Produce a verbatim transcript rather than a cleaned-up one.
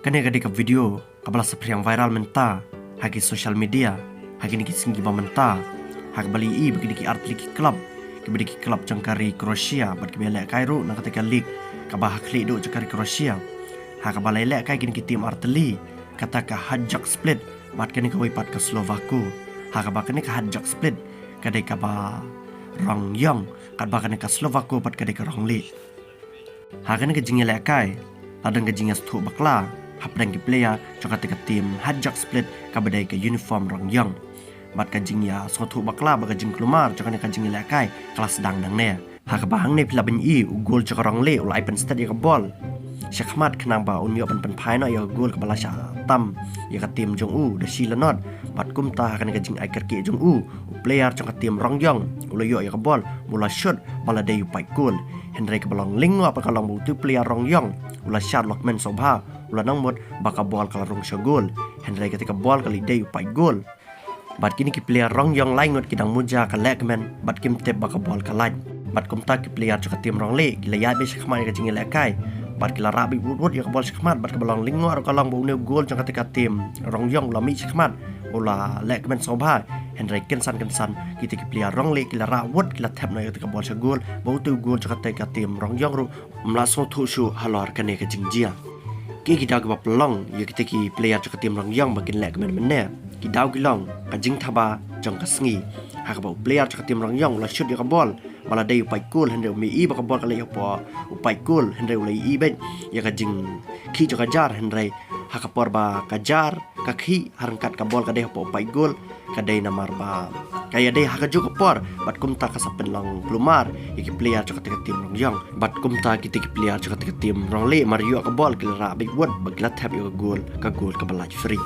Kane ka dei ka video kaba la saphriang viral mynta ha ki social media ha kine ki sngi kiba mynta, ha kaba la ïohi ba kine ki artylli ki club, kiba dei ki club jong ka ri Croatia bad kiba ïalehkai ruh na kata ka league kaba ha khlieh duh jong ka ri Croatia, ha kaba la ïalehkai kine ki team artylli, kata ka Hajduk Split bad kane kawei pat ka Slovakia, ha kaba kane ka Hajduk Split ka dei kaba rong ïong, katba kane ka Slovakia pat ka dei ka rong lieh. Ha kane ka jingïalehkai la don ka jingïasngewthuh bakla hapdeng ki player jong kata ka team Hajduk Split kaba dei ka uniform rong ïong. Bad ka jingïasngewthuh bakla bad ka jingkulmar jong kane ka jingïalehkai ka la sdang nangne. Ha kaba hangne phi lah ban ïohi u goal jong ka rong lieh u la ai pynstet ïa ka bol shakhmat khnang ba un ïoh ban pynphai noh ïa ka goal kaba la shah tam ïa ka team jong u da shi la not. Bad kumta ha kane ka jingai kyrkieh jong u, u player jong ka team rong ïong u la ïoh ïa ka bol, u la shoot ba la dei u pait goal. Hynrei kaba long lyngngoh pat ka long ba utu u player rong ïong u la shad, u la kmen sngewbha, u la nang mut ba ka bol ka la rung sha goal. Hynrei kata ka bol ka la dei u pait goal. Bad kine ki player rong ïong lai ngut ki dang muja ka lehkmen bad kim tip ba ka bol ka lait. Bad kumta ki player jong ka team rong lieh ki la ïaid beit shakhmat ïa ka jingïalehkai bad ki la rah beit wut wut ïa ka bol shakhmat, bad kaba long lyngngoh ruh ka long ba une u goal jong kata ka team rong ïong u la mih shakhmat, u la lehkmen sngewbha. Hynrei kynsan kynsan kita ki player rong lieh ki la rah wut, ki la thep noh ïa kata ka bol sha goal, ba utu u goal jong kata ka team rong ïong ruh um lah sngewthuh shuh halor kane ka jingjia. Ki ki daw kiba pynlong ïa kita ki player jong ka team rong ïong ba kin lehkmen mynne, ki daw ki long ka jingthaba jong ka sngi, ha kaba u player jong ka team rong ïong u la shoot ïa ka bol ba la dei u pait goal, hynrei um ïohi ba ka bol ka leit hapoh u pait goal, hynrei u la ïohi beit ïa ka jingkhih jong ka jar, hynrei ha ka por ba ka jar ka khih ha ryngkat ka bol ka dei hapoh u pait goal, ka dei namar ba ka ïadei ha kajuh ka por. Bad kumta ka sa pynlong kulmar ïa ki player jong kata ka team rong ïong. Bad kumta kita ki player jong kata ka team rong lieh mar ïoh ka bol ki la rah beit wut bad ki la thep ïa ka goal, ka goal kaba lait free.